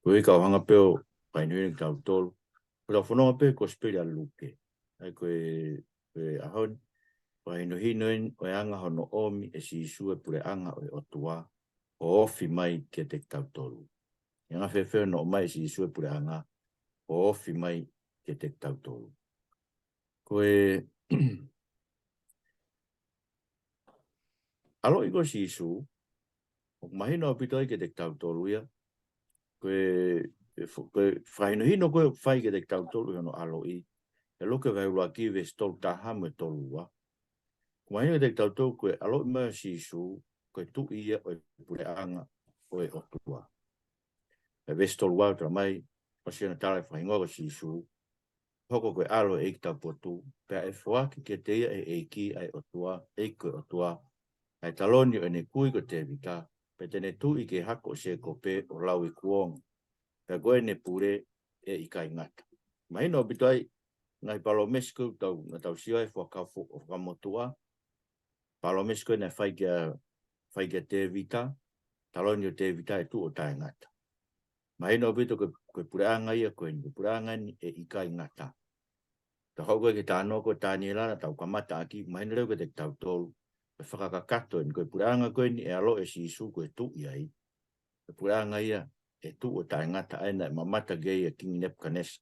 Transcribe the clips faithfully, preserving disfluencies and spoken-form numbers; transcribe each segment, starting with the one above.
Ko ia ka u hanga pē ʻo fakahinohino kitautolu. Ko ʻetau fononga pē he Kosipeli ʻa Luke. ʻA ia ko e, ko e ʻaho ni, fakahinohino eni ʻo e anga hono ʻomi ʻe Sīsū e puleʻanga ʻo e ʻOtua, ʻo ofi mai kiate kitautolu. ʻE anga fēfē hono ʻomai ʻe Sīsū e puleʻanga, ʻo ofi mai kiate kitautolu. Ko e ʻaloʻi ko ē ʻa Sīsū, ʻoku mahino ʻaupito ai kiate kitautolu ia, ko e, e fo-, ko e fakahinohino ko ē ʻoku fai kiate kitautolu ʻi hono ʻaloʻi, ʻi Luke vahe ʻuluaki veesi tolu taha mo e tolu ua. ʻOku mahino kiate kitautolu ko e ʻaloʻi mai ʻa Sīsū, ko e tuʻi ia ʻo e puleʻanga ʻo e ʻOtua. ʻI he veesi tolu ua ʻoku tala mai, ʻosi ʻene tala e fakahingoa ko Sīsū, hoko ko e ʻAlo ʻo e ʻEiki Taupotu, pea ʻe foaki kiate ia ʻe he ʻEiki ʻa e ʻOtua, ʻEiki ko e ʻOtua, ʻa e taloni ʻo ʻene kui ko Tēvita, pea te ne tuʻi ki he hako ʻo Sēkope ʻo lauikuonga, pea ko ʻene pule ʻe ʻikai ngata. Mahino ʻaupito ai, ngaahi palōmesi ko ē ʻoku tau, naʻa tau sio ai he Fuakava Fo-, Fuakava Motuʻa, palōmesi ko ē naʻe fai kia, fai kia Tēvita, taloni ʻo Tēvita ʻe tuʻu ʻo taʻengata. Mahino ʻaupito ko e, ko e puleʻanga ia ko eni, ko e puleʻanga eni ʻe ʻikai ngata. Tau haʻu ko ē ki he talanoa ko ē ʻa Taniela naʻa tau kamata ʻaki, mahino lelei kiate kitautolu, ʻe fakakakato eni, ko e puleʻanga ko eni ʻe ʻaloʻi ʻe Sīsū ko e tuʻi ai, ko e puleʻanga ia ʻe tuʻu ʻo taʻengata, ʻa ia naʻe mamata ki ai ʻa Kingi Nepukanesa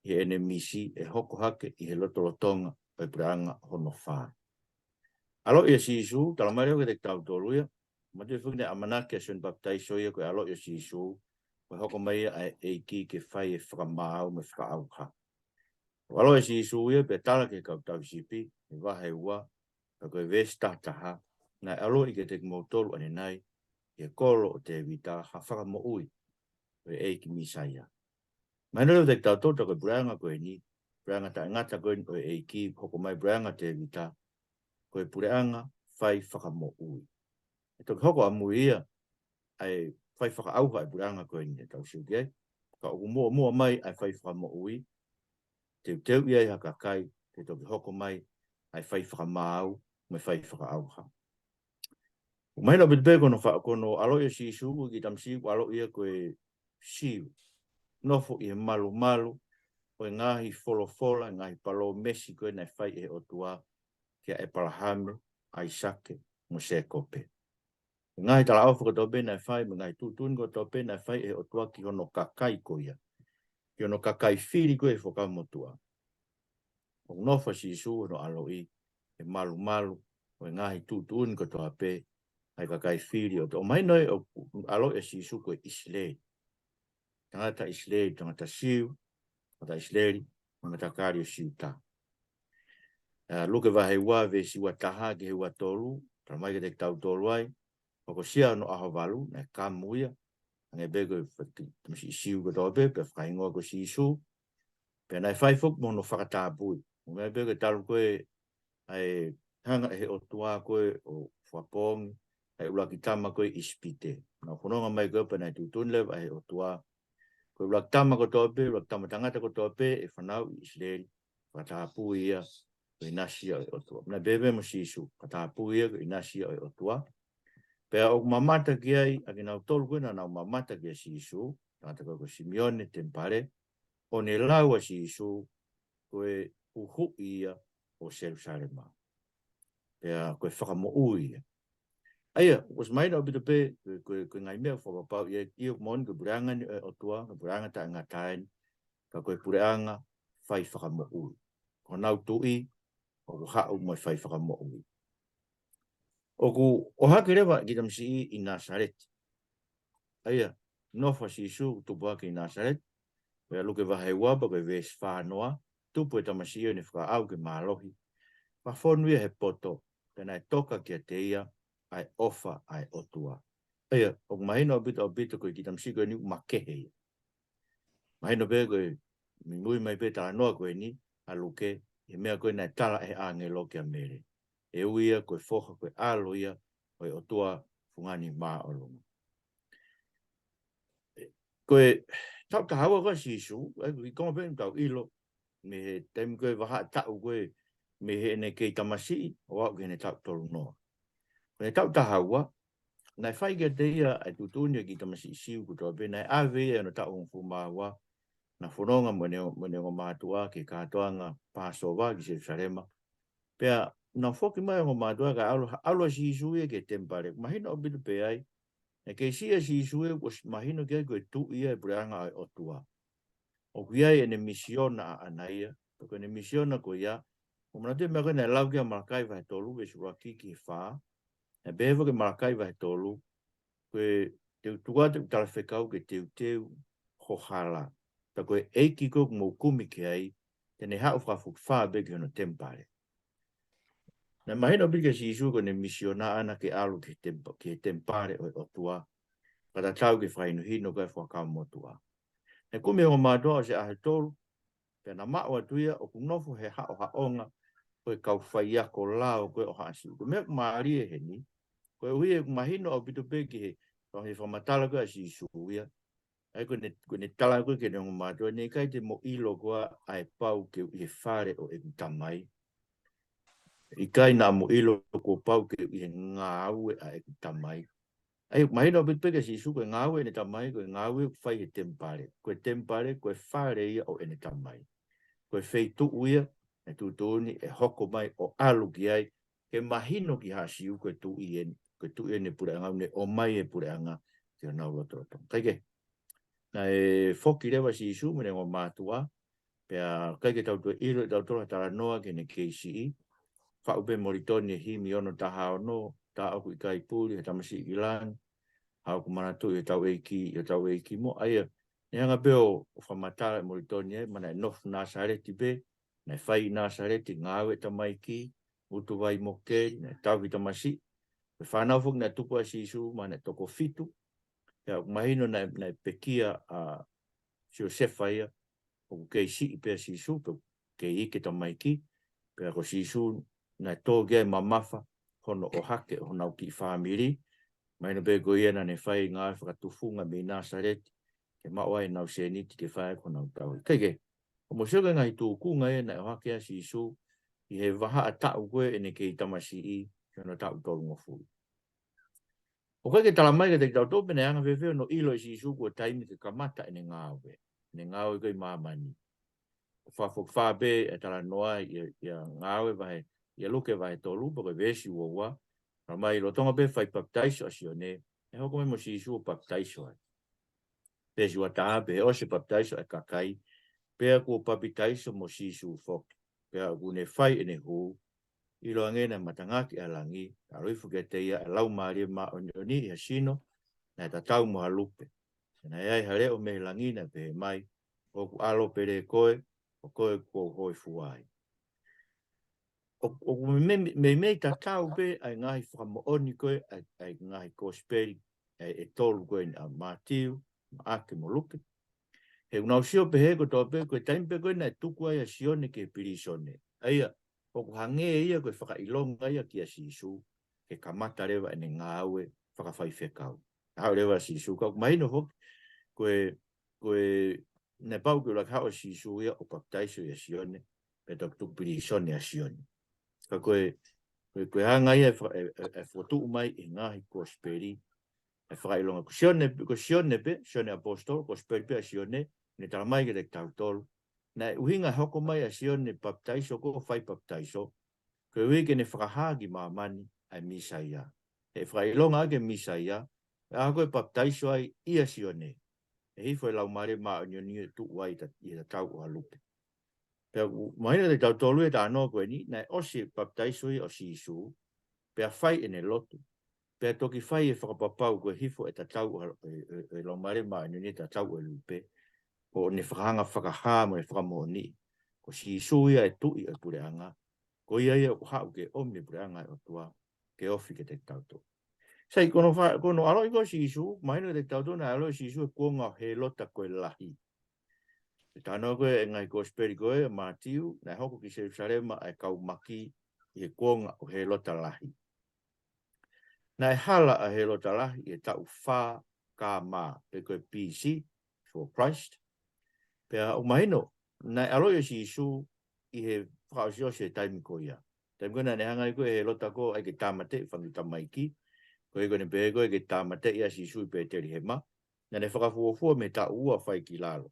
ʻi heʻene misi ʻe hoko hake ʻi he lotolotonga ʻo e puleʻanga hono fā. ʻAloʻi ʻe Sīsū, tala mai lelei kiate kitautolu ia, manatuʻi foki naʻe ʻamanaki ʻa Sione Papitaiso ia ko e ʻaloʻi ʻe Sīsū, ko e hoko mai ia ʻa e ʻEiki ke fai e fakamaau mo e fakaʻauha. ʻAloʻi ʻe Sīsū ia pea tala ki he kau tauhisipi, ʻi he vahe ua, pea ko e veesi taha taha, naʻe ʻaloʻi kiate kimoutolu ʻanenai, ʻi he kolo ʻo Tēvita ha fakamoʻui, ko e ʻEiki Mīsaia. Mahino lelei kiate kitautolu ko e puleʻanga ko eni, puleʻanga taʻengata ko eni ʻo e ʻEiki, hoko mai puleʻanga Tēvita, ko e puleʻanga fai fakamoʻui. ʻE toki hoko ʻamui ia, ʻa e fai fakaʻauha ʻa e puleʻanga ko eni ʻe tau sio ki ai. Ka ʻoku muʻomuʻa mai ʻa e fai fakamoʻui, teuteu ia ʻi ha kakai, ke toki hoko mai ʻa e fai fakamaau mo e fai fakaʻauha. ʻOku mahino ʻaupito pē ko hono fa-, ko hono ʻaloʻi ʻe Sīsū, ko e kiʻi tamasiʻi ʻoku ʻaloʻi ia ko e Siu. Nofo ʻi he malumalu ʻo e ngaahi folofola, ngaahi palōmesi ko ē naʻe fai ʻe he ʻOtua kia ʻĒpalahame, ʻAisake, mo Sēkope. Ngaahi talaʻofa kotoa pē naʻe fai, mo e ngaahi tuʻutuʻuni kotoa pē naʻe fai ʻe he ʻOtua ki hono kakai ko ia. Ki hono kakai fili ko ē he Fuakava Motuʻa. ʻOku nofo ʻa Sīsū hono ʻaloʻi ʻi he malumalu ʻo e ngaahi tuʻutuʻuni kotoa pē ʻa e kakai fili ʻo e ʻOtua. ʻOku mahino ʻoku ʻaloʻi ʻa Sīsū ko e ʻIsileli. Tangata ʻIsileli, tangata Siu, tangata ʻIsileli, tangata kali ʻo Siuta. ʻA, Luke vahe ua, veesi ua taha ki he ua tolu, tala mai kiate kitautolu ai, hokosia hono ʻaho valu, naʻe kamu ia, hangē pē ko e faki-, tamasiʻi Siu kotoa pē, pea fakahingoa ko Sīsū, pea naʻe fai foki mo hono fakatapui. Mo e meʻa pē ko e talu ko ē, ʻa e hanga ʻe he ʻOtua ko ē ʻo fakapoongi ʻa e ʻuluaki tama ko ē ʻi ʻIsipite. Naʻe fononga mai ko ē pea naʻe tuʻutuʻuni leva ʻe he ʻOtua, ko e ʻuluaki tama kotoa pē, ʻuluaki tama tangata kotoa pē ʻe fanauʻi ʻi ʻIsileli, fakatapui ia ko e ʻinasi ia ʻo e ʻOtua. Naʻe pehē mo Sīsū, fakatapui ia ko e ʻinasi ia ʻo e ʻOtua. Pea ʻoku mamata ki ai ʻa kinautolu ko ē naʻa nau mamata kia Sīsū, tangata ko ē ko Simione, temipale, ʻo ne lau ʻa Sīsū, ko e huhuʻi ia ʻo Selūsalema. Pea ko e fakamoʻui ia. ʻA ia, ʻoku mahino ʻaupito pē, ko e, ko e, ko e ngaahi meʻa ʻoku fakapapauʻi ia, ʻio moʻoni ko e puleʻanga ni ʻo e ʻOtua, ko e puleʻanga taʻengata eni, ka ko e puleʻanga fai fakamoʻui. Ko honau tuʻi, ʻoku haʻu mo e fai fakamoʻui. ʻOku ʻohake leva e kiʻi tamasiʻi ʻi Nāsaleti. ʻA ia, nofo ʻa Sīsū, tupu hake ʻi Nāsaleti, pea Luke vahe ua pea ko e veesi fā noa, tupu e tamasiʻi ʻo ne fakaʻau ke mālohi. Fakafonu ia he poto, pea naʻe toka kiate ia ʻa e ʻofa ʻa e ʻOtua. ʻA ia, ʻoku mahino ʻaupito ʻaupito ko e kiʻi tamasiʻi ko eni ʻoku makehe ia. Mahino pē ko e muimui mai pē talanoa ko eni ʻa Luke, ʻi he meʻa ko ē naʻe tala ʻe he ʻāngelo kia Mele. ʻE ui ia ko e foha, ko e ʻalo ia ʻo e ʻOtua Fungani Māʻolunga. Ko e taʻu taha ua ko ē ʻa Sīsū, ʻa ia ko e kiʻi konga pē ʻoku tau ʻilo, mei he taimi ko ē vahaʻa taʻu ko ē, mei heʻene kei tamasiʻi, ʻo aʻu ki heʻene taʻu tolu noa. Ko e taʻu taha ua, naʻe fai kiate ia ʻa e tuʻutuʻuni ʻa e kiʻi tamasiʻi Siu kotoa pē, naʻe ʻave ia ʻi hono taʻu hongofulu mā ua, naʻa na fononga mo ʻene, mo ʻene ongo mātuʻa ki he kātoanga Pāsova ki Selusalema. Pea naʻe foki mai e ongo mātuʻa kae ʻalu, ʻalu ʻa Sīsū ia ki he temipale. Mahino ʻaupito pē ai, naʻe kei siʻi ʻa Sīsū ia kuo ʻosi mahino ki ai ko e Tuʻi ia ʻo e Puleʻanga ʻo e ʻOtua. ʻOku ʻi ai ʻene misiona ʻaʻana ia, ko ʻene misiona ko ia, ʻoku manatuʻi e meʻa ko ē naʻe lau ki ai ʻa Malakai vahe tolu, veesi ʻuluaki ki he fā, ʻe pehē foki ʻe Malakai vahe tolu, ko e teu tuate ʻoku talafekau ke teuteu ho hala. Pea ko e ʻEiki ko ē ʻoku mou kumi ki ai, te ne haʻu fakafokifā pē ki hono temipale. Naʻe mahino ʻaupito kia Sīsū ko ʻene misiona ʻaʻana ke ʻalu ki he temp-, ki he temipale ʻo e ʻOtua, fakatatau ki he fakahinohino ko ē ʻa e Fuakava Motuʻa. Naʻe kumi e ongo mātuʻa ʻo aʻu ki he tolu, pea na maʻu atu ia ʻoku nofo he haʻohaʻonga ʻo e kau faiako lao ko ē ʻo haʻa Siu. Ko e meʻa ʻoku mālie heni, koeʻuhi he ʻoku mahino ʻaupito pē ki he, ki he fakamatala ko ē ʻa Sīsū ia. ʻA ia ko ʻene, ko ʻene tala ko ē ki heʻene ongo mātuʻa, naʻe ʻikai te mo ʻilo koā ʻa e pau ke u ʻi he fale ʻo ʻeku Tamai. ʻIkai naʻa mo ʻilo kuo pau ke u ʻi he ngāue ʻa ʻeku Tamai. ʻA ia, mahino ʻaupito pē kia Sīsū ko e ngāue ʻene Tamai, ko e ngāue ʻoku fai he temipale. Ko e temipale, ko e fale ia ʻo ʻene Tamai. Ko e feituʻu ia, ʻe tuʻutuʻuni, ʻe hoko mai ʻo ʻalu ki ai, ke mahino ki haʻa Siu ko e Tuʻi ʻene, ko e Tuʻi ʻene Puleʻanga, ʻoku ne ʻomai e Puleʻanga ki honau lotolotonga. Kae kehe, naʻe foki leva ʻa Sīsū mo ʻene ongo mātuʻa, pea ʻikai ke tau toe ʻilo ʻe tautolu ha talanoa ki heʻene kei siʻi. Faʻu pē ʻe Molitoni e himi ono taha ono, Tā ʻoku ʻikai puli ha tamasiʻi ki langi, haʻaku manatuʻi hotau ʻEiki, hotau ʻEiki mo, ʻa ia, naʻe hanga pē ʻo, ʻo fakamatala ʻe Molitoni ai, mahalo naʻe nofo Nāsaleti pē, naʻe fai ʻi Nāsaleti, ngāue tamaiki, utu vai mokeli, naʻe tauhi tamasiʻi. Ko e fānau foki naʻe tupu ai ʻa Sīsū, mahalo naʻe toko fitu. Pea ʻoku mahino naʻe, naʻe pekia ʻa Siosefa ia, ʻoku kei siʻi pē ʻa Sīsū, pea ʻoku kei ʻi he tamaiki, pea ko Sīsū naʻe tō ki ai e mamafa hono ʻohake ʻo honau kiʻi fāmili. Mahino pē ko ia naʻa ne fai e ngāue fakatufunga mei Nāsaleti, ke maʻu ai ʻenau sēniti ke fai ai ko honau tauhi. Kae kehe, ʻoku mou sio ki he ngaahi tūkunga ia naʻe ʻohake ai ʻa Sīsū ʻi he vahaʻa taʻu ko ē ʻene kei tamasiʻi, ki hono taʻu tolungofulu. ʻOku ʻikai ke tala mai kiate kitautolu pe naʻe anga fēfē hono ʻilo ʻe Sīsū ko e taimi ke kamata ʻene ngāue, ʻene ngāue ko ē ʻi māmani. ʻOku fakafokifā pē e talanoa ʻia, ʻia Ngāue vahe, ʻia Luke vahe tolu, pea ko e veesi ua ua, tala mai lolotonga pē e fai papitaiso ʻa Sione, naʻe hoko mai mo Sīsū ʻo papitaiso ai. Veesi ua taha, pea ʻosi e papitaiso ʻa e kakai, pea kuo papitaiso mo Sīsū foki. Pea ʻoku ne fai ʻene hū, ʻiloange naʻe matangaki ʻa e langi, ʻalu hifo kiate ia ʻa e Laumālie Māʻoniʻoni ʻi ha sino naʻe tatau mo ha lupe. Pea naʻe ʻi ai ha leʻo mei he langi naʻe pehē mai, ʻOku ʻAlo pele koe, ko koe kuo u hōifua ai. ʻO, ʻoku mei, mei, mei tatau pē ʻa e ngaahi fakamoʻoni ko ē ʻa e, ʻa e ngaahi kosipeli ʻa e, ʻe tolu ko eni ʻa Mātiu, Maʻake mo Luke. He ʻoku nau sio pehē kotoa pē, ko e taimi pē ko ē naʻe tuku ai ʻa Sione ki he pilīsone. ʻA ia, ʻoku hangē ia ko e fakaʻilonga ia kia Sīsū, ke kamata leva ʻene ngāue fakafaifekau. Haʻu leva ʻa Sīsū, ka ʻoku mahino foki, ko e, ko e, naʻe pau ke ʻuluaki haʻu ʻa Sīsū ia ʻo papitaiso ʻia Sione, pea toki tuku pilīsone ʻa Sione. Ka ko e, ko e, ko e anga ia e fa-, e, e, e fokotuʻu mai ʻe he ngaahi kosipeli, e fakaʻilonga. Ko Sione, ko Sione pē, Sione ʻAposetolo, kosipeli pē ʻa Sione, ne tala mai kiate kitautolu. Naʻe ʻuhinga e hoko mai ʻa Sione Papitaiso ko e fai papitaiso, koeʻuhi ke ne fakahā ki māmani ʻa e Mīsaia. He ʻe fakaʻilonga ʻaki e Mīsaia, ʻa ia ko e papitaiso ai ʻia Sione. ʻE hifo e Laumālie Māʻoniʻoni ʻo tuʻu ai ta-, ʻi he tatau ʻo ha lupe. Pea ʻoku mahino kiate kitautolu e talanoa ko eni, naʻe ʻosi e papitaiso ia ʻo Sīsū, pea fai ʻene lotu. Pea toki fai e fakapapau ko e hifo e tatau ʻo, e, e, e Laumālie Māʻoniʻoni ʻi he tatau ʻo e lupe. ʻO ne fakahanga fakahā mo ne fakamoʻoni. Ko Sīsū ia e Tuʻi ʻo e Puleʻanga. Ko ia ia ʻoku haʻu ke ʻomi e Puleʻanga ʻo e ʻOtua, ke ofi kiate kitautolu. Sai, ko hono fa-, ko hono ʻaloʻi ko ē ʻo Sīsū, mahino kiate kitautolu naʻe ʻaloʻi ʻa Sīsū he kuonga ʻo Hēlota ko e Lahi. ʻI he talanoa ko ē ʻa e ngaahi kosipeli ko ē ʻa Mātiu, naʻe hoko ki Selusalema ʻa e kau maki ʻi he kuonga ʻo Hēlota Lahi. Naʻe hala ʻa Hēlota Lahi ʻi he taʻu fā K M, pe ko e B C, before Christ. Pea ʻoku mahino, naʻe ʻaloʻi ʻa Sīsū ʻi he fakaʻosiʻosi e taimi ko ia. Taimi ko ē naʻa ne hanga ai ko ē ʻe Hēlota ko ē ʻo ʻai ke tāmateʻi e fanga kiʻi tamaiki. Ko e ko eni pē ko e ke tāmateʻi ʻa Sīsū ʻi Pētelihema, naʻa ne fakafuofua mei he taʻu ua fai ki lalo.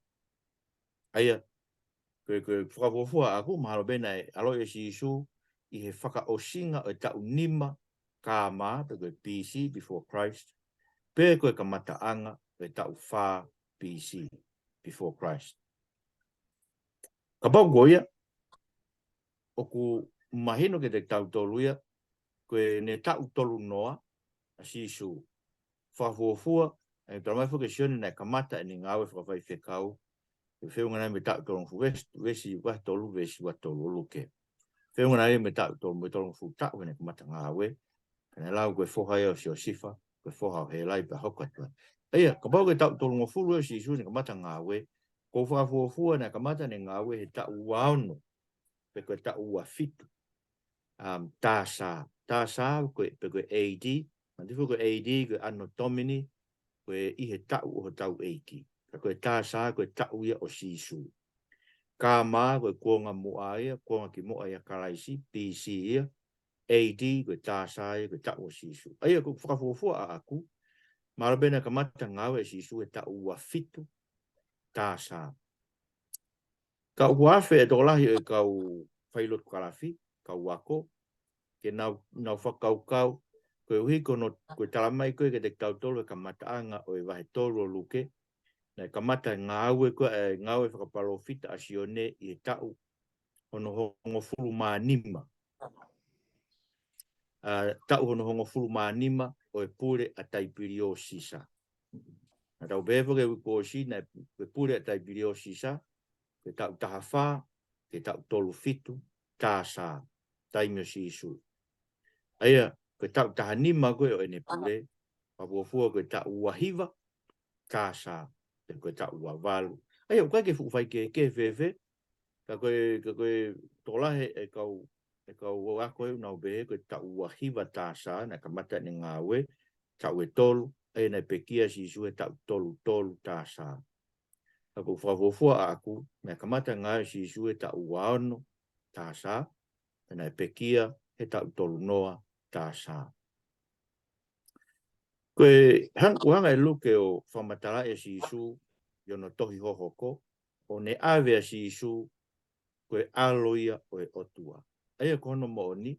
ʻA ia, ko e, ko e fakafuofua ʻaʻaku mahalo pē naʻe ʻaloʻi ʻe Sīsū ʻi he fakaʻosinga ʻo e taʻu nima K M, pe ko e B C, before Christ, pe ko e kamataʻanga ʻo e taʻu fā B C, before Christ. Kapau ko ia, ʻoku mahino kiate kitautolu ia, ko ʻene taʻu tolu noa ʻa Sīsū. Fakafuofua, ʻe talamai foki ʻe Sione naʻe kamata ʻene ngāue fakafaifekau, ʻi he feʻunga nai mo e taʻu tolungofulu, veesi, veesi ua tolu, veesi ua tolu ʻo Luke. Feʻunga nai mo e taʻu tolu, mo e tolungofulu taʻu heʻene kamata ngāue, pea naʻe lau ko e foha ia ʻo Siosifa, ko e foha ʻo Hēlai pea hoko atu ai. ʻA ia, kapau ko e taʻu tolungofulu ʻo Sīsū heʻene kamata ngāue, ʻoku fakafuofua naʻe kamata ʻene ngāue he taʻu ua ono, pe ko e taʻu ua fitu. Um, T S, T S ko e, pe ko e A D, manatuʻi foki ko e A D, ko e Anno Domini, ko e ʻi he taʻu ʻo hotau ʻEiki. Ka ko e T S ko e taʻu ia ʻo Sīsū. K M ko e kuonga muʻa ia, kuonga kimuʻa ʻia Kalaisi, B C ia, A D ko e T S ia, ko e taʻu ʻo Sīsū. ʻA ia ʻoku fakafuofua ʻaʻaku, mahalo pē naʻe kamata ngāue ʻa Sīsū he taʻu ua fitu T S. Ka ʻoku afe e tokolahi ʻo e kau failotu kalafi, kau ako, ke nau, nau fakakaukau, koeʻuhi ko hono, ko e talamai ko ē kiate kitautolu he kamataʻanga ʻo e vahe tolu ʻo Luke, naʻe kamata e ngāue ko ē, e ngāue fakapalōfita ʻa Sione ʻi he taʻu hono hongofulu mā nima. ʻA, taʻu hono hongofulu mā nima ʻo e pule ʻa Taipilio Sisa. Naʻa tau pehē foki he uike kuo ʻosi naʻe pu-, ko e pule ʻa Taipilio Sisa, ko e taʻu taha fā, ko e taʻu tolu fitu, T S, taimi ʻo Sīsū. ʻA ia, ko e taʻu taha nima ko ē ʻo ʻene pule, fakafuofua ko e taʻu ua hiva, T S, pe ko e taʻu ua valu. ʻA ia, ʻoku ʻikai ke fuʻu faikehekehe fēfē, ka ko e, ka ko e tokolahi e kau, e kau ako ʻoku nau pehē ko e taʻu ua hiva T S, naʻe kamata ʻene ngāue, taʻu ʻe tolu, ʻa ia naʻe pekia ʻa Sīsū he taʻu tolu tolu T S. Ka ʻoku fakafuofua ʻaʻaku, naʻe kamata ngāue ʻa Sīsū he taʻu ua ono T S, pea naʻe pekia he taʻu tolu noa T S. Ko e hang-, ʻoku hanga ʻe Luke ʻo fakamatalaʻi ʻa Sīsū ʻi hono tohi hohoko, ʻo ne ʻave ʻa Sīsū ko e ʻAlo ia ʻo e ʻOtua. ʻA ia ko hono moʻoni,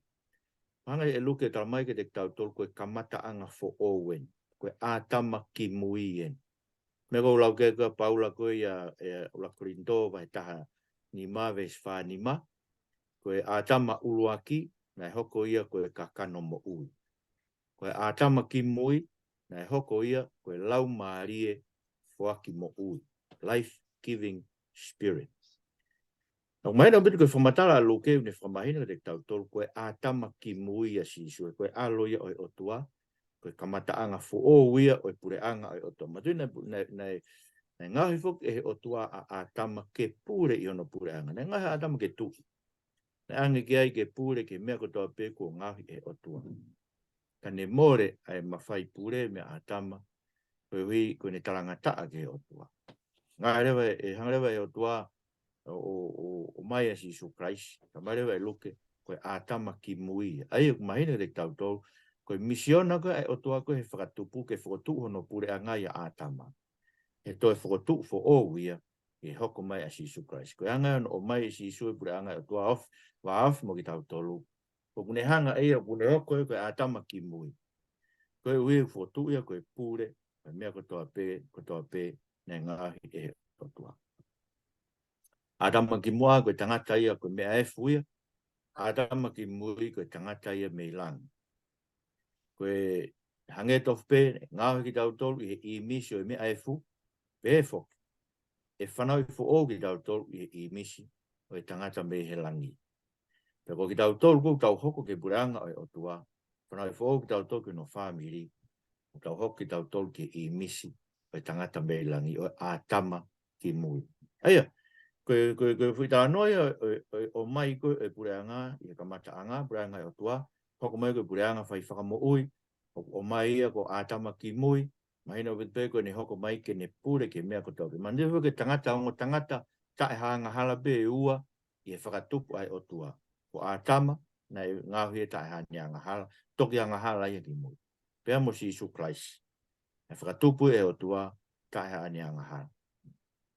hanga ʻe Luke ʻo talamai kiate kitautolu ko e kamataʻanga foʻou eni, ko e ʻĀtama kimui eni. Meʻa ko ē ʻoku lau ki ai ko ē ʻa Paula ko ē ʻia, ʻia ʻuluaki Kolinitō vahe taha nima veesi fā nima, ko e ʻĀtama ʻuluaki, naʻe hoko ia ko e kakano moʻui. Ko e ʻĀtama kimui, naʻe hoko ia ko e laumālie foaki moʻui, life-giving spirit. ʻOku mahino ʻaupito ko e fakamatala ʻa Luke ʻoku ne fakamahino kiate kitautolu ko e ʻĀtama kimui ʻa Sīsū, ko e ʻAlo ia ʻo e ʻOtua, ko e kamataʻanga foʻou ia ʻo e puleʻanga ʻo e ʻOtua. Manatuʻi naʻe, naʻe, naʻe, naʻe ngaohi foki ʻe he ʻOtua ʻa ʻĀtama ke pule ʻi hono puleʻanga. Naʻe ngaohi ʻa ʻĀtama ke tuʻi. Naʻe ʻange ki ai ke pule ki he meʻa kotoa pē kuo ngaohi ʻe he ʻOtua. Ka ne mole ʻa e mafai pule meia ʻĀtama, koeʻuhi ko ʻene talangataʻa ki he ʻOtua. Ngaohi leva ʻe, hanga leva ʻe he ʻOtua ʻo, ʻo, ʻo, ʻomai ʻa Sīsū Kalaisi, talamai leva ʻe Luke, ko e ʻĀtama kimui. ʻA ia ʻoku mahino kiate kitautolu, ko e misiona ko ē ʻa e ʻOtua ko ē he fakatupu ke fokotuʻu hono puleʻanga ʻia ʻĀtama. He toe fokotuʻu foʻou ia, ʻi he hoko mai ʻa Sīsū Kalaisi. Ko e anga ia hono ʻomai ʻe Sīsū e puleʻanga ʻo e ʻOtua ʻo afe, vāofi mo kitautolu. ʻOku ne hanga ʻe ia, ʻoku ne hoko ia ko e ʻĀtama kimui. Koeʻuhi ʻoku fokotuʻu ia ko e pule, ko e meʻa kotoa pē, kotoa pē, naʻe ngaohi ʻe he ʻOtua. ʻĀtama kimuʻa ko e tangata ia ko e meʻa efu ia. ʻĀtama kimui ko e tangata ia mei langi. Ko e hangē tofu pē, ngaohi kitautolu ʻi he ʻīmisi ʻo e meʻa efu, pehē foki, ʻe fanauʻi foʻou kitautolu ʻi he ʻīmisi ʻo e tangata mei he langi. Pea ko kitautolu ʻoku tau hoko ki he puleʻanga ʻo e ʻOtua, fanauʻi foʻou kitautolu ki hono fāmili, ʻoku tau hoko kitautolu ki he ʻīmisi ʻo e tangata mei langi, ʻo e ʻĀtama kimui. ʻA ia, ko e, ko e, ko e foʻi talanoa ia ʻo e, ʻo e, ʻo e ʻomai ko ē ʻo e puleʻanga ʻi he kamataʻanga, puleʻanga ʻo e ʻOtua, hoko mai ko e puleʻanga fai fakamoʻui, ʻo, ʻomai ia ko ʻĀtama kimui, mahino ʻaupito pē ko ʻene hoko mai ke ne pule ki he meʻa kotoa pē. Manatuʻi foki ko e tangata ongo tangata taʻe ha angahala pē ʻe ua ʻi he fakatupu ʻa e ʻOtua. Ko ʻĀtama, naʻe ngaohi ia taʻe haʻane angahala, toki angahala ia kimui. pea mo Sīsū Kalaisi. Naʻe fakatupu ʻe he ʻOtua taʻe haʻane angahala.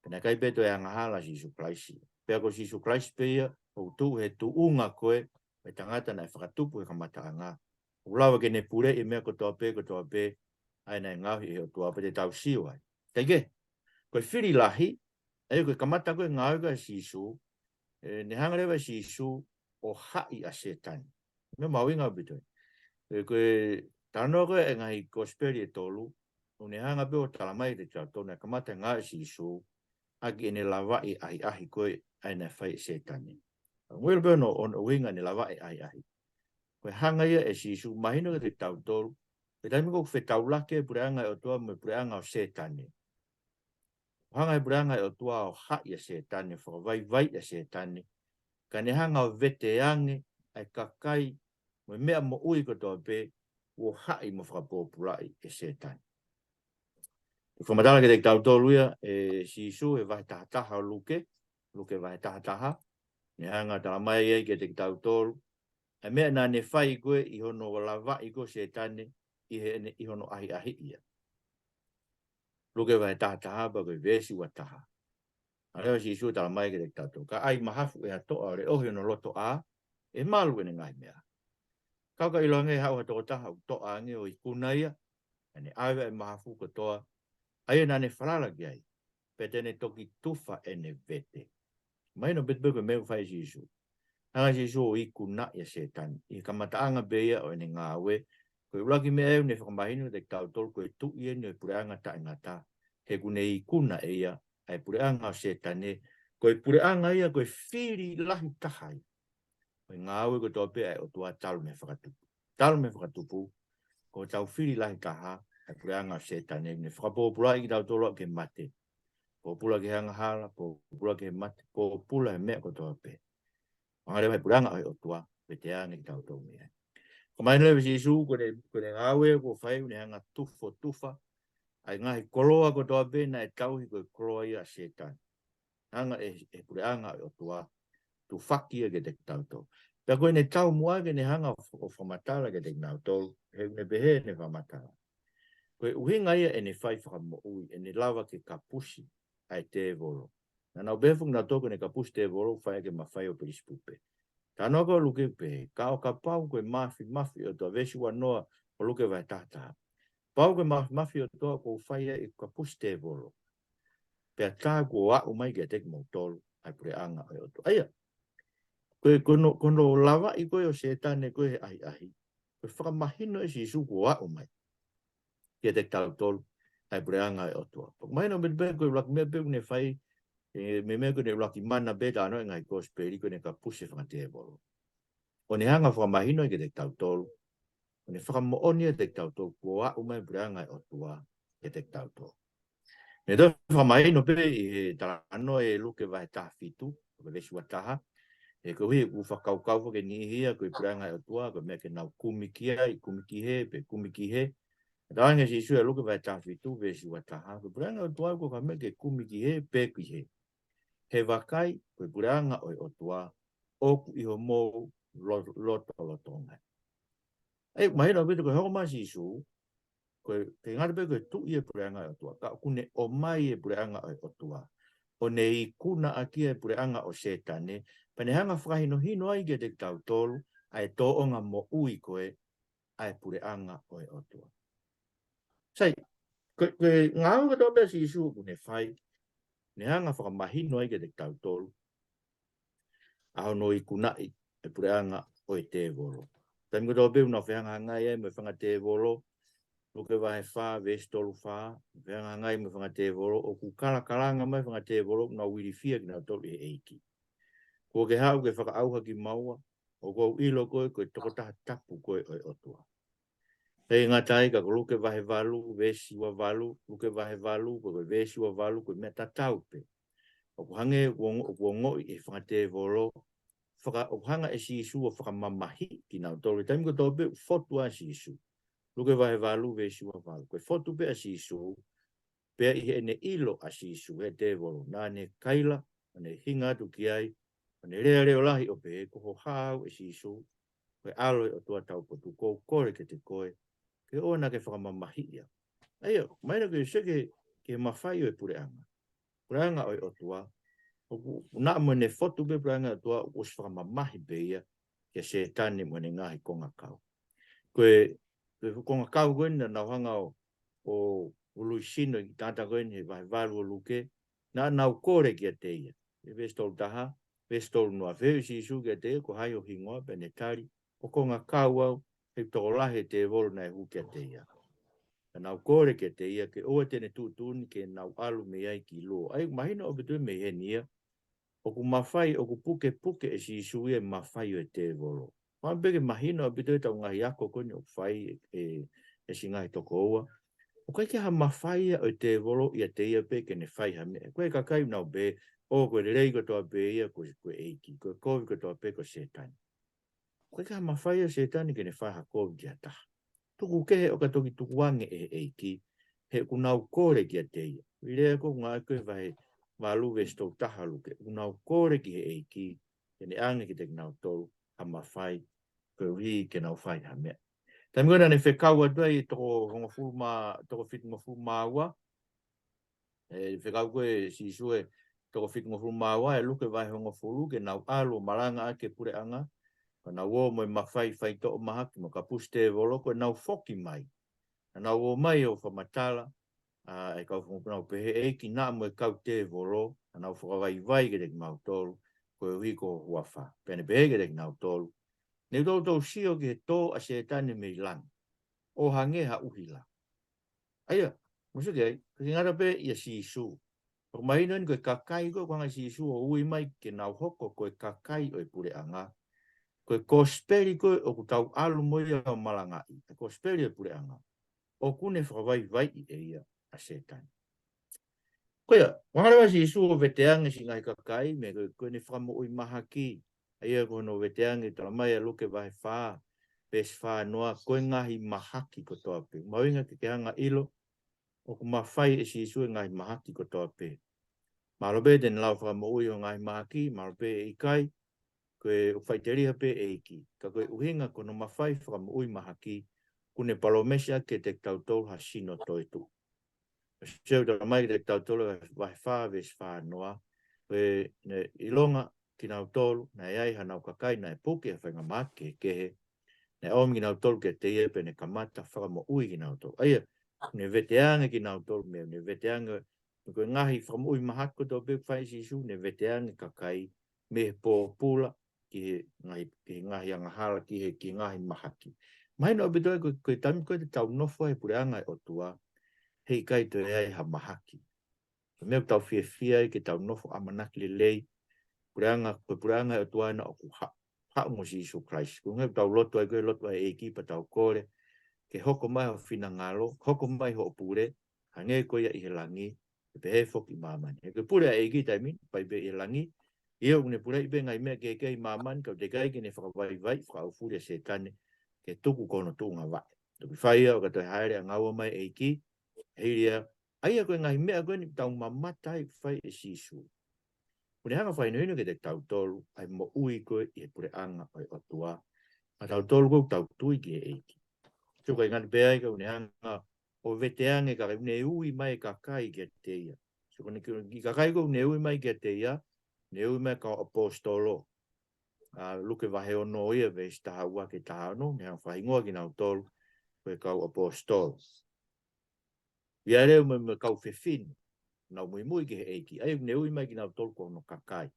Pea naʻe ʻikai pē toe angahala ʻa Sīsū Kalaisi. Pea ko Sīsū Kalaisi pē ia ʻoku tuʻu he tuʻunga ko ē ʻo e tangata naʻe fakatupu he kamataʻanga. ʻOku lava ke ne puleʻi e meʻa kotoa pē, kotoa pē, ʻa ia naʻe ngaohi ʻe he ʻOtua pea te tau sio ai. Kae kehe, ko e fili lahi, ʻa ia ko e kamata ko ē ngāue ko ē ʻa Sīsū, ē, ne hanga leva ʻe Sīsū ʻo haʻi ʻa Sētane. Meʻa mahuʻinga ʻaupito. Ē, ko e talanoa ko ē ʻa e ngaahi kosipeli ʻe tolu, ʻoku ne hanga pē ʻo talamai kiate kitautolu naʻe kamata ngāue ʻa Sīsū ʻaki ʻene lavaʻi ʻahiʻahi ko ē ʻa ia naʻe fai ʻe Sētane. Ongo ilo pē hono, hono ʻuhinga ʻene lavaʻi ʻahiʻahi. Ko e hanga ia ʻe Sīsū, mahino kiate kitautolu, ko e taimi ko ē ʻoku fetaulaki ai e puleʻanga ʻo e ʻOtua mo e puleʻanga ʻo Sētane, hanga ʻe he puleʻanga ʻo e ʻOtua ʻo haʻi ʻa Sētane, fakavaivaiʻi ʻa Sētane, kae ne hanga ʻo vete ange ʻa e kakai mo e meʻa moʻui kotoa pē kuo haʻi mo fakapōpulaʻi ʻe Sētane. Fakamatala kiate kitautolu ia ʻe Sīsū he vahe taha taha ʻo Luke, Luke vahe taha taha, ne hanga ʻo talamai ai kiate kitautolu ʻa e meʻa naʻa ne fai ko ē ʻi hono lavaʻi ko ē ʻo Sētane ʻi heʻene, ʻi hono ʻahiʻahiʻi ia. Luke vahe taha taha pea ko e veesi ua taha. ʻAlu leva ʻa Sīsū ʻo talamai kiate kitautolu: Ka ʻai mahafu ʻe ha toʻa ʻo leʻohi hono loto ʻā, ʻe malu ʻene ngaahi meʻa. Ka ʻo ka ʻiloange ʻe haʻu ha tokotaha ʻoku toʻa ange ʻo ikuna ia, ʻa ia ʻe ʻave ʻa e mahafu kotoa ʻa ia naʻa ne falala ki ai, pea te ne toki tufa ʻene vete. Mahino pē pē ko e meʻa ʻoku fai ʻe Sīsū. Hanga ʻe Sīsū ʻo ikunaʻi ʻa Sētane. ʻI he kamataʻanga pē ia ʻo ʻene ngāue, ko e ʻuluaki meʻa ʻoku ne fakamahino kiate kitautolu ko e tuʻi eni ʻo e puleʻanga taʻengata. He ʻoku ne ikuna ʻe ia ʻa e puleʻanga ʻo Sētane, ko e puleʻanga ia ko e fili lahi taha ia ʻo e ngāue kotoa pē ʻa e ʻOtua talu mei he fakatupu. Talu mei he fakatupu, ko hotau fili lahi taha ʻa e puleʻanga ʻo Sētane, ne fakapōpulaʻi kitautolu ki he mate. Pōpula ki he angahala, pōpula ki he mate, pōpula he meʻa kotoa pē. Hanga leva ʻe he puleʻanga ʻo e ʻOtua ʻo vete ange kitautolu mei ai. Ko e mahino leva ʻe Sīsū, ko ʻene, ko ʻene ngāue ʻoku fai, ʻoku ne hanga ʻo tufotufa ʻa e ngaahi koloa kotoa pē naʻe tauhi ko e koloa ia ʻa Sētane. Hanga ʻe, ʻe he puleʻanga ʻo e ʻOtua ʻo tufaki ia kiate kitautolu. Pea ko ʻene taumuʻa ke ne hanga ʻo, ʻo fakamatala kiate kinautolu, he ʻoku ne pehē ʻene fakamatala, ko e ʻuhinga ia ʻene fai fakamoʻui, ʻene lava ke kapusi ʻa e tēvolo. Naʻa nau pehē foki kinautolu ko ʻene kapusi tēvolo, fai ʻaki e mafai ʻo Pelisipupe. Talanoa ko ē ʻa Luke pē, ka ʻo kapau ko e māfimafi ʻo e ʻOtua, veesi ua noa ʻo Luke vahe taha taha. Kapau ko e māfimafi ʻo e ʻOtua kuo u fai ʻa e kapusi tēvolo, pea tā kuo aʻu mai kiate kimoutolu ʻa e puleʻanga ʻo e ʻOtua. ʻA ia, ko e, ko hono, ko hono lavaʻi ko ē ʻo Sētane ko ē he ʻahiʻahi, ko e fakamahino ʻe Sīsū kuo aʻu mai kiate kitautolu ʻa e puleʻanga ʻo e ʻOtua. Pea mahino pē pē ko e ʻuluaki meʻa pē ʻoku ne fai, ē, meimei ko ʻene ʻuluaki mana pē talanoa ʻi he ngaahi kosipeli ko ʻene kapusi e fanga tēvolo. ʻO ne hanga ʻo fakamahino kiate kitautolu, ʻo ne fakamoʻoni kiate kitautolu kuo aʻu mai e puleʻanga ʻo e ʻOtua kiate kitautolu. Ne toe fakamahino pē ʻi he talanoa ʻi Luke vahe taha fitu, ko e veesi ua taha, he koeʻuhi ʻoku fakakaukau foki e niʻihi ia ko e puleʻanga ʻo e ʻOtua ko e meʻa ke nau kumi ki ai, kumi ki hē, pe kumi ki hē. Talaange ʻe Sīsū ʻi Luke vahe taha fitu, veesi ua taha, ko e puleʻanga ʻo e ʻOtua ʻoku ʻikai ko ha meʻa ke kumi ki hē, pe ki hē. He vakai, ko e puleʻanga ʻo e ʻOtua ʻoku ʻi homou lo-, lotolotonga. ʻE, mahino ʻaupito ko e hoko mai ʻa Sīsū, ko e, ʻikai ngata pē ko e tuʻi e puleʻanga ʻo e ʻOtua, ka ʻoku ne ʻomai e puleʻanga ʻo e ʻOtua, ʻo ne ikuna ʻaki e puleʻanga ʻo Sētane, pea ne hanga ʻo fakahinohino ai kiate kitautolu ʻa e tōʻonga moʻui ko ē ʻa e puleʻanga ʻo e ʻOtua. Sai, ko, ko e ngāue kotoa pē ʻa Sīsū ʻoku ne fai, ne hanga ʻo fakamahino ai kiate kitautolu ʻa hono ikunaʻi e puleʻanga ʻo e tēvolo. Taimi kotoa pē ʻoku nau fehangahangai ai mo e fanga tēvolo, Luke vahe fā, veesi tolu fā, fehangahangai mo e fanga tēvolo, ʻoku kalakalanga mai e fanga tēvolo, ʻoku nau ilifia kinautolu ʻe he ʻEiki. Kuo ke haʻu ke fakaʻauha kimaua, ʻoku ou ʻilo koe ko e tokotaha tapu koe ʻo e ʻOtua. ʻIkai ngata ai ka ko Luke vahe valu, veesi ua valu, Luke vahe valu, ko e veesi ua valu, ko e meʻa tatau pē. ʻOku hangē, ʻoku ongo-, ʻoku ongoʻi ʻe he fanga tēvolo, faka-, ʻoku hanga ʻe Sīsū ʻo fakamamahiʻi kinautolu. Taimi kotoa pē ʻoku fotu ai ʻa Sīsū. Luke vahe valu, veesi ua valu. Ko e fotu pē ʻa Sīsū, pea ʻi heʻene ʻilo ʻa Sīsū ʻe he tēvolo, naʻa ne kaila, ʻo ne hinga atu ki ai, ʻo ne lea leʻo lahi ʻo pehē, ko ho hā au ʻe Sīsū, ko e ʻAlo ʻo e ʻOtua taupotu, ʻoku ou kole kiate koe, pe ʻoua naʻa ke fakamamahiʻi au. ʻA ia, mahino ko e sio ki he, ki he mafai ʻo e puleʻanga. Puleʻanga ʻo e ʻOtua. ʻOku, naʻa mo ʻene fotu pē puleʻanga ʻo e ʻOtua, ʻoku ʻosi fakamamahi pē ia, kia Sētane mo ʻene ngaahi kongakau. Ko e, ko e kongakau ko eni naʻa nau hanga ʻo, ʻo ului sino ʻi he tangata ko eni he vahe valu ʻo Luke, naʻa nau kole kiate ia. ʻI he veesi tolu taha, veesi tolu noa, fehuʻi ʻe Sīsū kiate ia, ko hai ho hingoa, pea ne tali, ko Kongakau au, he ʻoku tokolahi e tēvolo naʻe hū kiate ia. Naʻa nau kole kiate ia, ke ʻoua te ne tuʻutuʻuni ke nau ʻalu mei ai ki luo. ʻA ia, mahino ʻaupito mei heni ia, ʻoku mafai, ʻoku pukepuke ʻe Sīsū ia e mafai ʻo e tēvolo. Pea pē ke mahino ʻaupito ʻetau ngaahi ako ko eni ʻoku fai ʻe, ʻe, ʻe siʻi ngaahi tokoua. ʻOku ʻikai ke ʻi ai ha mafai ia ʻo e tēvolo ʻiate ia pē ke ne fai ha meʻa. Ko e kakai ʻoku nau pehē, ʻō, ko e lelei kotoa pē ia ko, ko e ʻEiki, ko e kovi kotoa pē ko Sētane. ʻOku ʻikai ke ʻi ai ha mafai ʻo Sētane ke ne fai ha kovi ki ha taha. Tuku kehe ʻo ka toki tukuange ʻe he ʻEiki, he ʻoku nau kole kiate ia. ʻI he lea ko ē ʻoku ngāueʻaki ko e vahe valu veesi tolu taha ʻo Luke, ʻoku nau kole ki he ʻEiki, ke ne ʻoange kiate kinautolu ha mafai, koeʻuhi ke nau fai ha meʻa. Taimi ko ē naʻa ne fekau atu ai e toko hongofulu mā, toko fitungofulu mā ua, ʻe fekau ko ē ʻe Sīsū e toko fitungofulu mā ua ʻi Luke vahe hongofulu ke nau ʻalu ʻo malangaʻaki e puleʻanga, ka nau ō mo e mafai faitoʻo mahaki mo e kapusi tēvolo, ko ʻenau foki mai. Naʻa nau ō mai ʻo fakamatala, ʻa e kau fakamatala pehē, ʻEiki, naʻa mo e kau tēvolo, naʻa nau fakavaivai kiate kimautolu, koeʻuhi ko ho huafa. Pea ne pehē kiate kinautolu, Ne u toutou sio ki he tō ʻa Sētane mei langi, ʻo hangē ha ʻuhila. ʻA ia, mou sio ki ai, ko e ngata pē ʻia Sīsū. ʻOku mahino eni ko e kakai ko ē ʻoku hanga ʻe Sīsū ʻo ui mai ke nau hoko ko e kakai ʻo e puleʻanga. Ko e kosipeli ko ē ʻoku tau ʻalu mo ia ʻo malangaʻi, e kosipeli ʻo e puleʻanga, ʻoku ne fakavaivaiʻi ʻe ia ʻa Sētane. Ko ia, ʻoku hanga leva ʻe Sīsū ʻo veteange siʻi ngaahi kakai, mei he ko, ko ʻene fakamoʻui mahaki. ʻA ia ko hono veteange, talamai ʻe Luke vahe fā, veesi fā noa, ko e ngaahi mahaki kotoa pē. Mahuʻinga ke ke hanga ʻo ʻilo, ʻoku mafai ʻe Sīsū e ngaahi mahaki kotoa pē. Mahalo pē te ne lava ʻo fakamoʻui hoʻo ngaahi mahaki, mahalo pē ʻe ʻikai, ko e ʻoku faʻiteliha pē ʻEiki. Ka ko e ʻuhinga ko hono mafai fakamoʻui mahaki, ʻoku ne palōmesi ʻaki kiate kitautolu ha sino toetuʻu. Sio, talamai kiate kitautolu ʻe vahe fā, veesi fā noa, ko ʻene ʻilonga kinautolu, naʻe ʻi ai hanau kakai naʻe puke ʻi ha faingamahaki kehekehe, naʻe ʻomi kinautolu kiate ia pea ne kamata fakamoʻui kinautolu. ʻA ia, ne veteange kinautolu mei, ne veteange, ko e ngaahi fakamoʻui mahaki kotoa pē ʻoku fai ʻe Sīsū, ne veteange kakai mei he pōpula ki he ngaahi, ki he ngaahi angahala, ki he, ki he ngaahi mahaki. Mahino ʻaupito ai ko, ko e taimi ko ē te tau nofo ai he puleʻanga ʻo e ʻOtua, heʻikai toe ʻi ai ha mahaki. Ko e meʻa ʻoku tau fiefia ai ke tau nofo ʻamanaki lelei, puleʻanga, ko e puleʻanga ʻo e ʻOtua ena ʻoku ha-, haʻu mo Sīsū Kalaisi. Ko e ʻuhinga ʻoku tau lotu ai, ko e lotu ʻa e ʻEiki pea tau kole, ke hoko mai ho finangalo, hoko mai hoʻo pule, hangē ko ia ʻi he langi, ʻe pehē foki ʻi māmani. He ko e pule ʻa e ʻEiki taimi ni, ʻoku ʻi ai pē ʻi he langi, ʻio ʻoku ne puleʻi pē ngaahi meʻa kehekehe ʻi māmani, ka ʻoku teʻeki ai ke ne fakavaivai, fakaʻaufuli ʻa Sētane, ke tuku ko hono tuʻunga vaʻe. Toki fai ia ʻo ka toe hāʻele ʻangaua mai e ʻEiki, hili ia, ʻa ia ko e ngaahi meʻa ko eni ʻoku tau mamata ai ʻoku fai ʻe Sīsū. ʻOku ne hanga ʻo fakahinohino kiate kitautolu, ʻa e moʻui ko ē ʻi he puleʻanga ʻo e ʻOtua. Maʻa tautolu ko ē ʻoku tau tui ki he ʻEiki. Sio, ʻikai ngata pē ai ka ʻoku ne hanga ʻo veteange kakai, ʻoku ne ui mai e kakai kiate ia. Sio, ko eni ki, ki he kakai ko ē ʻoku ne ui mai kiate ia, ne ui mai e kau ʻaposetolo. ʻA Luke vahe ono ia, veesi taha ua ki he taha ono, ne hanga ʻo fakahingoa kinautolu, ko e kau ʻaposetolo. ʻI ai leva mo e, mo e kau fefine, nau muimui ki he ʻEiki. ʻA ia ʻoku ne ui mai kinautolu ko hono kakai.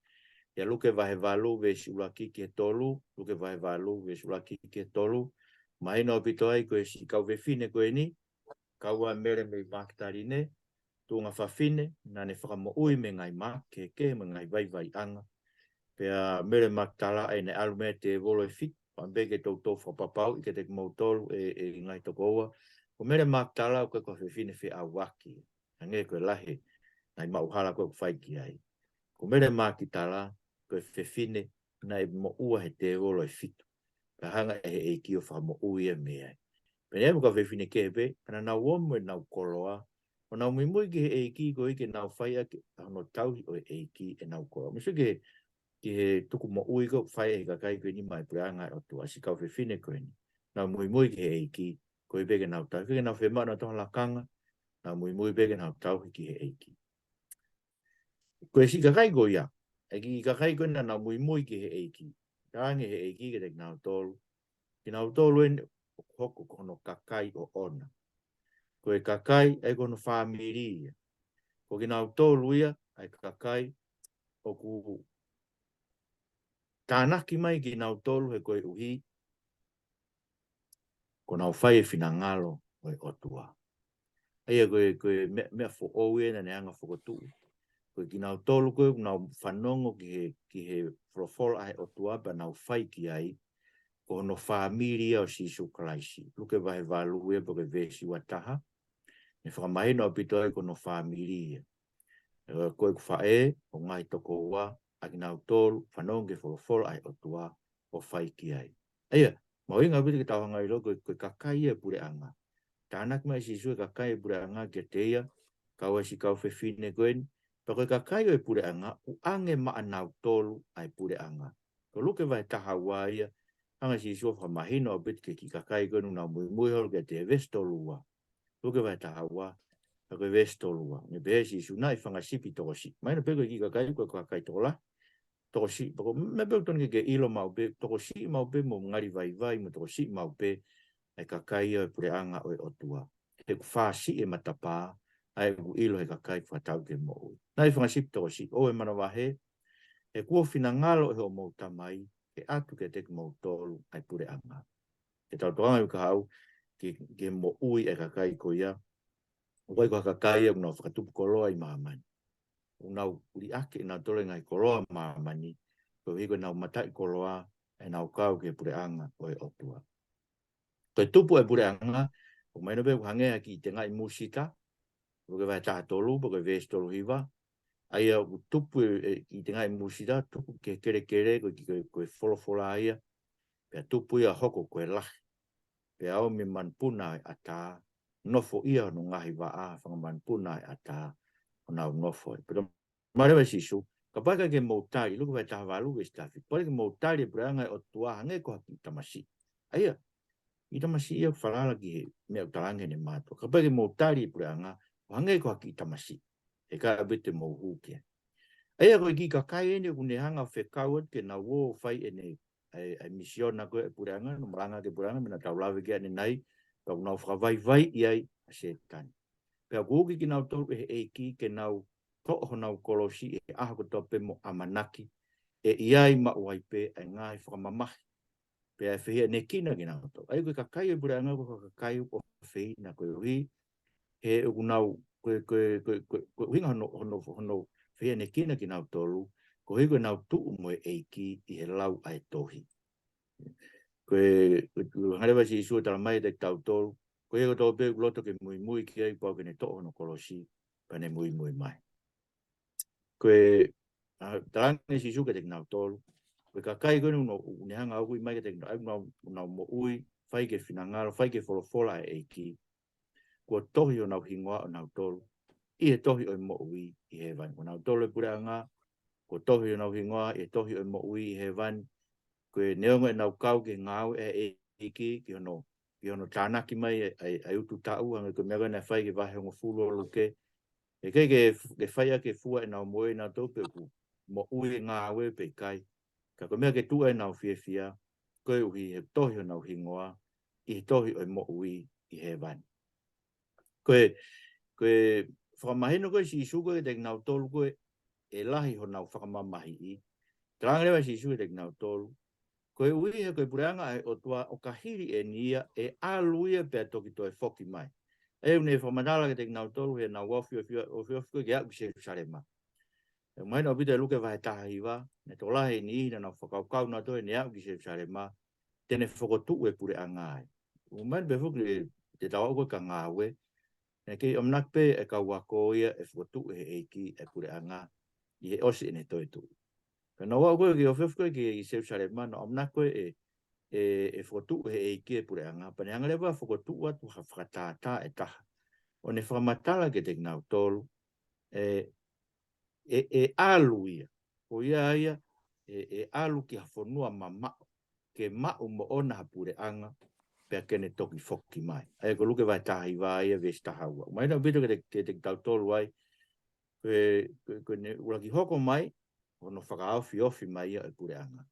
ʻIa Luke vahe valu veesi ʻuluaki ki he tolu, Luke vahe valu veesi ʻuluaki ki he tolu. Mahino ʻaupito ai ko e siʻi kau fefine ko eni, kau ai ʻa Mele mei Makitaline, tuʻunga fafine, naʻa ne fakamoʻui mei he ngaahi mahaki kehekehe mo e ngaahi vaivaiʻanga. Pea Mele Makitala ʻa ia naʻe ʻalu mei ai e tēvolo ʻe fitu, pea pehē ke toutou fakapapauʻi kiate kimoutolu ʻe, ʻe ngaahi tokoua. Ko Mele Makitala ʻoku ʻikai ko ha fefine feʻauaki. Hangē ko e lahi e ngaahi maʻuhala ko ē ʻoku fai ki ai. Ko Mele Makitala, ko e fefine naʻe moʻua he tēvolo ʻe fitu. Pea hanga ʻe he ʻEiki ʻo fakamoʻui ia mei ai. Pea neongo e kau fefine kehe pē, ka naʻa nau ō mo ʻenau koloa, ʻo nau muimui ki he ʻEiki koeʻuhi ke nau fai ʻaki hono tauhi ʻo e ʻEiki ʻenau koloa. Mou sio ki he, ki he tuku moʻui ko ē ʻoku fai ʻe he kakai ko eni maʻa e puleʻanga ʻo e ʻOtua, siʻi kau fefine ko eni. Nau muimui ki he ʻEiki, Ko ia pē ke nau tauhi, ke nau fiemaʻu nautolu ha lakanga, nau muimui pē ke nau tauhi ki he ʻEiki. Ko e siʻi kakai ko ia, ʻa e kiʻi kakai ko ē naʻa nau muimui ki he ʻEiki, talaange ʻe he ʻEiki kiate kinautolu, kinautolu eni ʻoku hoko ko hono kakai ʻoʻona. Ko e kakai, ʻa ia ko hono fāmili ia. Ko kinautolu ia, ʻa e kakai ʻoku tānaki mai kinautolu he koeʻuhi kuo nau fai e finangalo ʻo e ʻOtua. ʻA ia ko e, ko e meʻa, meʻa foʻou ena naʻe hanga ʻo fokotuʻu. Ko kinautolu ko ē ʻoku nau fanongo ki he, ki he folofola ʻa e ʻOtua pea nau fai ki ai, ko hono fāmili ia ʻo Sīsū Kalaisi. Luke vahe valu ia pea ko e veesi ua taha, naʻe fakamahino ʻaupito ai ko hono fāmili ia. ʻE, ko ʻeku faʻē, ʻo ngaahi tokoua, ʻa kinautolu, fanongo ki he folofola ʻa e ʻOtua, ʻo fai ki ai. ʻA ia, mahuʻinga ʻaupito ke tau hanga ʻo ʻilo ko e, ko e kakai ia ʻo e puleʻanga. Tānaki mai ʻe Sīsū e kakai ʻo e puleʻanga kiate ia, kau ai siʻi kau fefine ko eni, pea ko e kakai ʻo e puleʻanga, ʻoku ʻoange maʻanautolu ʻa e puleʻanga. Ko Luke vahe taha ua ia, hanga ʻe Sīsū ʻo fakamahino ʻaupito ki he kiʻi kakai ko eni ʻoku nau muimui holo kiate ia, veesi tolu ua. Luke vahe taha ua, pea ko e veesi tolu ua. Naʻe pehē ʻe Sīsū, naʻe fanga sipi tokosiʻi. Mahino pē ko e kiʻi kakai, ko e kakai tokolahi, tokosiʻi, pea ko e meʻa pē ʻoku totonu ke ke ʻilo maʻu pē, tokosiʻi maʻu pē mo ngali vaivai, mo tokosiʻi maʻu pē ʻa e kakai ʻo e puleʻanga ʻo e ʻOtua. He ʻoku fāsiʻi e matapā, ʻa ia ʻoku ʻilo ʻe he kakai ʻoku fakatatau ki he moʻui. Naʻe fanga sipi tokosiʻi, ʻoua ʻe manavahē, he kuo finangalo ʻe hoʻomou Tamai ke ʻatu kiate kimoutolu ʻa e puleʻanga. Ke tau tokanga ʻi he kahaʻu ki, ki he moʻui ʻa e kakai ko ia, ʻoku ʻikai ko ha kakai ia ʻoku nau fakatupu koloa ʻi māmani. ʻOku nau liʻaki ʻenautolu e ngaahi koloa ʻo māmani, koeʻuhi ko ʻenau mataʻikoloa ʻenau kau ki he puleʻanga ʻo e ʻOtua. Ko e tupu ʻa e puleʻanga, ʻoku mahino pē ʻoku hangē ha kiʻi tengaʻi musita, Luke vahe taha tolu, pea ko e veesi tolu hiva, ʻa ia ʻoku tupu e, e kiʻi tengaʻi musita, tupu ki he kelekele, ko e kiʻi, ko e, ko e folofola ia, pea tupu ia ʻo hoko ko e lahi. Pea ʻomi e manupuna ʻo e ʻatā, nofo ia hono ngaahi vaʻa, fanga manupuna ʻo e ʻatā, ʻo nau nofo ai. Pea talamai leva ʻe Sīsū, kapau ʻe ʻikai ke mou tali, Luke vahe taha valu veesi taha fitu, kapau ʻe ʻikai ke mou tali e puleʻanga ʻo e ʻOtua hangē ko ha kiʻi tamasiʻi. ʻA ia, kiʻi tamasiʻi ia ʻoku falala ki he meʻa ʻoku talaange ʻe heʻene mātuʻa. Kapau ʻe ʻikai ke mou tali e puleʻanga, ʻo hangē ko ha kiʻi tamasiʻi. ʻE ʻikai ʻaupito te mou hū ki ai. ʻA ia ko e kiʻi kakai eni ʻoku ne hanga ʻo fekau atu ke nau ō ʻo fai ʻene, ʻa e, ʻa e misiona ko ē ʻa e puleʻanga, nau malanga ki he puleʻanga, meʻa naʻa tau lave ki ai ʻanenai, pea ʻoku nau fakavaivaiʻi ai ʻa Sētane. Pea ʻoku uki kinautolu ʻe he ʻEiki ke nau toʻo honau kolosi ʻi he ʻaho kotoa pē mo ʻamanaki, ʻe ʻi ai maʻu ai pē ʻa e ngaahi fakamamahi. Pea ʻe fehiʻanekina kinautolu. ʻA ia ko e kakai ʻo e puleʻanga ko e kakai ʻoku ʻofeina koeʻuhi he ʻoku nau, ko e, ko e, ko e, ko e, ko e ʻuhinga hono, hono, hono fehiʻanekina kinautolu, koeʻuhi ko ʻenau tuʻu mo e ʻEiki ʻi he lau ʻa e tohi. Ko e, ko e, ko e hanga leva ʻe Sīsū ʻo talamai kiate kitautolu, ko ia kotoa pē ʻoku loto ke muimui ki ai pau ke ne toʻo hono kolosi, pea ne muimui mai. Ko e, ʻa, talaange ʻe Sīsū kiate kinautolu, ko e kakai ko eni ʻoku ne hanga ʻo ui mai kiate kinautolu, ʻoku nau, ʻoku nau moʻui, fai ki he finangalo, fai ki he folofola ʻa e ʻEiki, kuo tohi honau hingoa ʻonautolu ʻi he tohi ʻo e moʻui ʻi hēvani. Ko nautolu e puleʻanga, kuo tohi honau hingoa ʻi he tohi ʻo e moʻui ʻi hēvani. Ko e neongo ʻenau kau ki he ngāue ʻa e ʻEiki, ki hono, ki hono tānaki mai ʻa e, ʻa e, ʻa e ututaʻu, hangē ko e meʻa ko ē naʻe fai ki he vahe hongofulu ʻo Luke. ʻE ʻikai ke, ke fai ʻaki e fua ʻenau moʻui ʻanautolu pe ʻoku moʻui e ngāue pe ʻikai. Ka ko e meʻa ke tuʻu ai ʻenau fiefia, koeʻuhi he tohi honau hingoa ʻi he tohi ʻo e moʻui ʻi hēvani. Ko e, ko e fakamahino ko ē ʻa Sīsū ko ē kiate kinautolu ko ē ʻe lahi honau fakamamahiʻi. Talaange leva ʻe Sīsū kiate kinautolu, koeʻuhi he ko e puleʻanga ʻa e ʻOtua ʻoka hili eni ia ʻe ʻalu ia pea toki toe foki mai. ʻA ia ʻoku ne fakamatala kiate kinautolu heʻenau ofiofi, ofiofi ko ē ke aʻu ki Selūsalema. ʻOku mahino ʻaupito ʻi Luke vahe taha hiva, naʻe tokolahi e niʻihi naʻa nau fakakaukau nautolu heʻene aʻu ki Selūsalema, te ne fokotuʻu e puleʻanga ai. ʻOku mahino pē foki ʻi he taʻu ko ē ʻa Ngāue, naʻe kei ʻamanaki pē e kau ako ia ʻe fokotuʻu ʻe he ʻEiki e puleʻanga ʻi he ʻosi ʻene toetuʻu. Ka naʻa nau aʻu ko ē ki he ofiofi ko ē ki Selūsalema, naʻa nau ʻamanaki ko ē ʻe, ʻe, ʻe fokotuʻu ʻe he ʻEiki e puleʻanga, pea ne hanga leva ʻo fokotuʻu atu ha fakatātā ʻe taha. ʻO ne fakamatala kiate kinautolu, ʻe, ʻe, ʻe ʻalu ia. Ko ia ia, ʻe, ʻe ʻalu ki ha fonua mamaʻo, ke maʻu moʻona ha puleʻanga, pea ke ne toki foki mai. ʻA ia ko Luke vahe taha hiva ia veesi taha ua. Mahino ʻaupito kiate, kiate kitautolu ai, ko e, ko e, ko ʻene ʻuluaki hoko mai, hono fakaofiofi mai ia ʻo e puleʻanga.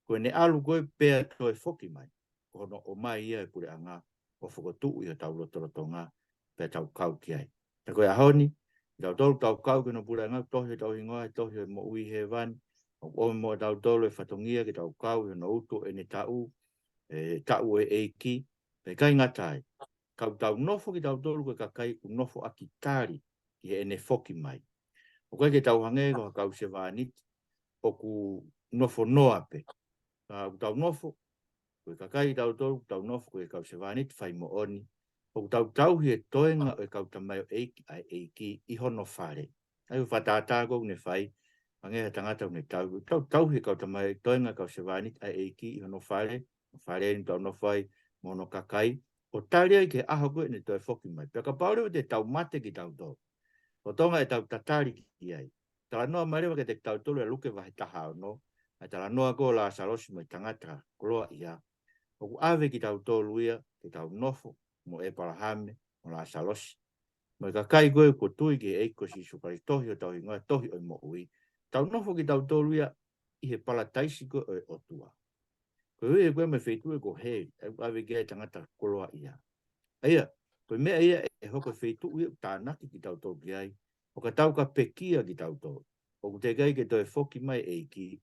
Ko ʻene ʻalu ko ē pea toe foki mai, ko hono ʻomai ia ʻo e puleʻanga, ʻo fokotuʻu ʻi hotau lotolotonga, pea tau kau ki ai. Pea ko e ʻaho ni, kitautolu tau kau ki hono puleʻanga, tohi hotau hingoa he tohi ʻo e moʻui hēvani, ʻoku ʻomi mo kitautolu e fatongia ke tau kau ʻi hono utu ʻene taʻu, e taʻu ʻo e ʻEiki, pea ʻikai ngata ai, ka ʻoku tau nofo kitautolu ko e kakai ʻoku nofo ʻaki tali ki heʻene foki mai. ʻOku ʻikai ke tau hangē ko ha kau sevāniti ʻoku nofo noa pē. Ka ʻoku tau nofo, ko e kakai kitautolu, ʻoku tau nofo ko e kau sevāniti fai moʻoni. ʻOku tau tauhi e toenga ʻo e kau tamaioʻeiki ʻa e ʻEiki ʻi hono fale. ʻA ia ko e fakatātā ko ē ʻoku ne fai, hangē ha tangata ʻoku ne tauhi, tau tauhi e kau tamaioʻeiki, toenga kau sevāniti ʻa e ʻEiki ʻi hono fale, fale ʻoku tau nofo ai mo hono kakai, ʻo tali ai ki he ʻaho ko ē ʻene toe foki mai. Pea kapau leva te tau mate kitautolu, lolotonga ʻetau tatali ki ai. Talanoa mai leva kiate kitautolu ʻa Luke vahe taha ono, ʻa e talanoa ko ē ʻo Lāsalosi mo e tangata koloaʻia. ʻOku ʻave kitautolu ia ke tau nofo mo ʻEpalahame mo Lāsalosi, mo e kakai ko ē kuo tui ki he ʻEiki ko Sīsū Kalaisi, tohi hotau hingoa he tohi ʻo e moʻui. Tau nofo kitautolu ia ʻi he palataisi ko ē ʻo e ʻOtua. Koeʻuhi ko e meʻa feituʻu ē ko heli, ʻa ia ʻoku ʻave ki ai e tangata koloaʻia. ʻA ia, ko e meʻa ia ʻe hoko e feituʻu ia ʻoku tānaki kitautolu ki ai, ʻo ka tau ka pekia kitautolu, ʻoku teʻeki ai ke toe foki mai e ʻEiki,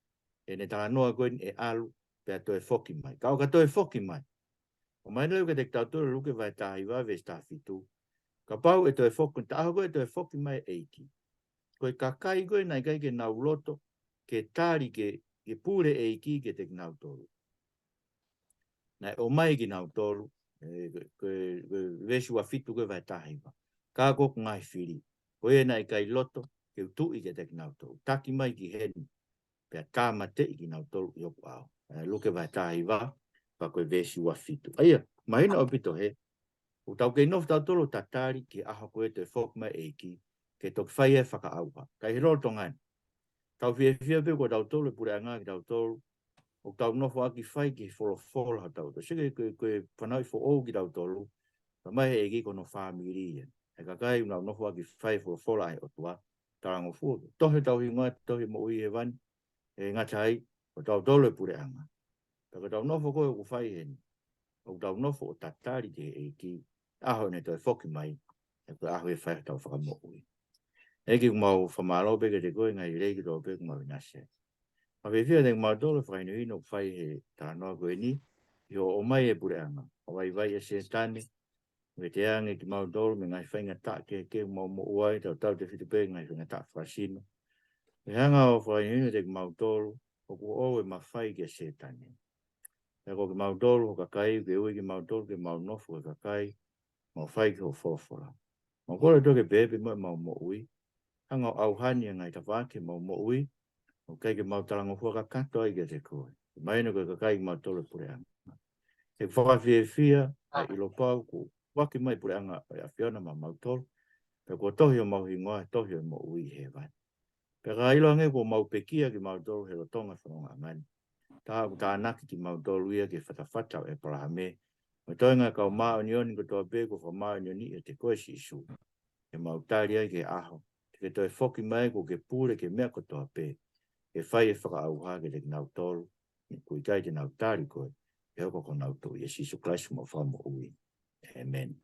ʻene talanoa ko eni ʻe ʻalu, pea toe foki mai. Ka ʻo ka toe foki mai, ʻomai leva kiate kitautolu Luke vahe taha hiva veesi taha fitu. Kapau ʻe toe foki, taʻaho ko ē ʻe toe foki mai e ʻEiki, ko e kakai ko ē naʻe ʻikai ke nau loto ke tali ke, ke pule e ʻEiki kiate kinautolu, naʻe ʻomai kinautolu, e, ko e, ko e, ko e veesi ua fitu ko ē vahe taha hiva. Ka ko hoku ngaahi fili, ko ia naʻe ʻikai loto ke u tuʻi kiate kinautolu, taki mai ki heni, pea tāmateʻi kinautolu ʻi hoku ʻao. E, Luke vahe taha hiva, pea ko e veesi ua fitu. ʻA ia, mahino ʻaupito hē, ʻoku tau kei nofo tautolu ʻo tatali ki he ʻaho ko ē ʻe toe foki mai e ʻEiki, ke toki fai e fakaʻauha. Ka ʻi he lolotonga ni, tau fiefia pē ko tautolu e puleʻanga kitautolu, ʻoku tau nofo ʻaki fai ki he folofola hotau ʻOtua. Sio ki he, ko e, ko e fanauʻi foʻou kitautolu, talamai he ʻEiki ko hono fāmili ia. E kakai ʻoku nau nofo ʻaki fai e folofola ʻa e ʻOtua, talangofua. Tohi hotau hingoa he tohi moʻui hēvani, ʻe ngata ai, ko tautolu e puleʻanga. Ka ko ʻetau nofo ko ē ʻoku fai heni, ʻoku tau nofo ʻo tatali ki he ʻEiki, ʻaho ʻene toe foki mai, he ko e ʻaho ʻe fai hotau fakamoʻui. ʻEiki, ʻoku mau fakamālō pē kiate koe, ngaahi lelei kotoa pē ʻoku mau ʻinasi ai. Mau fiefia kiate kimautolu e fakahinohino ʻoku fai he talanoa ko eni, ʻi hoʻo ʻomai e puleʻanga, ʻo vaivai ʻe Sētane, ʻo ʻiate ange kimautolu mei he ngaahi faingataʻa kehekehe ʻoku mau moʻua ai, tautautefito pē ngaahi faingataʻa fakasino. ʻE hanga ʻo fakahinohino kiate kimautolu, ʻoku ʻoʻou e mafai kia Sētane. Pea ko kimautolu, ho kakai, ke ui kimautolu ke mau nofo ko e kakai, mau fai ki hoʻo folofola. Mau kole atu ke pehē pē mo ʻemau moʻui, hanga ʻo ʻauhani e ngaahi tafaʻaki ʻemau moʻui, ʻo ʻikai ke mau talangofua kakato ai kiate koe. Mahino ko e kakai kimautolu e puleʻanga. ʻE fakafiefia ʻa e ʻilo pau kuo foaki mai e puleʻanga ʻo e ʻAfiona maʻamautolu, pea kuo tohi homau hingoa he tohi ʻo e moʻui ʻi hēvani. Pea ka ʻilo ange kuo mau pekia kimautolu he lolotonga e fonongaʻanga ni, tā ʻoku tānaki kimautolu ia ki he fatafata ʻo ʻEpalahame, mo e toenga e kau māʻoniʻoni kotoa pē kuo fakamāʻoniʻoniʻi ʻiate koe Sīsū, ke mau tali ai ki he ʻaho te ke toe foki mai kuo ke pule ki he meʻa kotoa pē, ke fai e fakaʻauha kiate kinautolu ʻoku ʻikai te nau tali koe, ke hoko ko honau Tuʻi, ʻia Sīsū Kalaisi homau Fakamoʻui. ʻĒmeni.